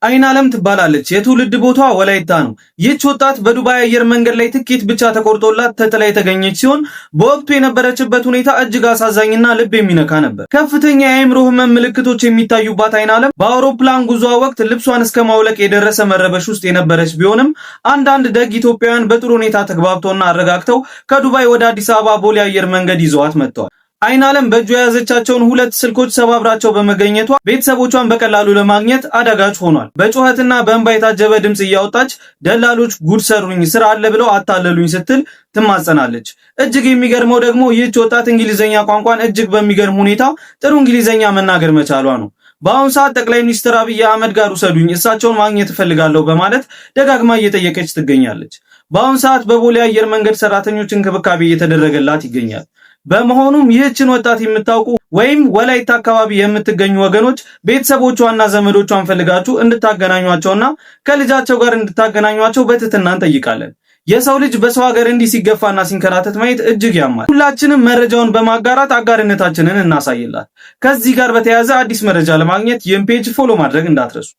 አይን አለም ትባላለች። የትውልድ ቦታዋ ወላይታ ነው። ይህች ወጣት በዱባይ አየር መንገድ ላይ ትኬት ብቻ ተቆርጦላት ተጥላ የተገኘች ሲሆን በወቅቱ የነበረችበት ሁኔታ እጅግ አሳዛኝና ልብ የሚነካ ነበር። ከፍተኛ የአእምሮ ህመም ምልክቶች የሚታዩባት አይን አለም በአውሮፕላን ጉዞ ወቅት ልብሷን እስከ ማውለቅ የደረሰ መረበሽ ውስጥ የነበረች ቢሆንም አንዳንድ ደግ ኢትዮጵያውያን በጥሩ ሁኔታ ተግባብተውና አረጋግተው ከዱባይ ወደ አዲስ አበባ ቦሌ አየር መንገድ ይዘዋት መጥተዋል። አይን አለም በእጇ የያዘቻቸውን ሁለት ስልኮች ሰባብራቸው በመገኘቷ ቤተሰቦቿን በቀላሉ ለማግኘት አዳጋች ሆኗል። በጩኸትና በእንባ የታጀበ ድምፅ እያወጣች ደላሎች ጉድ ሰሩኝ፣ ስራ አለ ብለው አታለሉኝ ስትል ትማጸናለች። እጅግ የሚገርመው ደግሞ ይህች ወጣት እንግሊዘኛ ቋንቋን እጅግ በሚገርም ሁኔታ ጥሩ እንግሊዘኛ መናገር መቻሏ ነው። በአሁን ሰዓት ጠቅላይ ሚኒስትር አብይ አህመድ ጋር ውሰዱኝ፣ እሳቸውን ማግኘት እፈልጋለሁ በማለት ደጋግማ እየጠየቀች ትገኛለች። በአሁን ሰዓት በቦሌ አየር መንገድ ሰራተኞች እንክብካቤ እየተደረገላት ይገኛል። በመሆኑም ይህችን ወጣት የምታውቁ ወይም ወላይታ አካባቢ የምትገኙ ወገኖች ቤተሰቦቿና ዘመዶቿን ፈልጋችሁ እንድታገናኟቸውና ከልጃቸው ጋር እንድታገናኟቸው በትህትና እንጠይቃለን። የሰው ልጅ በሰው ሀገር እንዲህ ሲገፋና ሲንከራተት ማየት እጅግ ያማል። ሁላችንም መረጃውን በማጋራት አጋርነታችንን እናሳይላት። ከዚህ ጋር በተያያዘ አዲስ መረጃ ለማግኘት ይህን page follow ማድረግ እንዳትረሱ።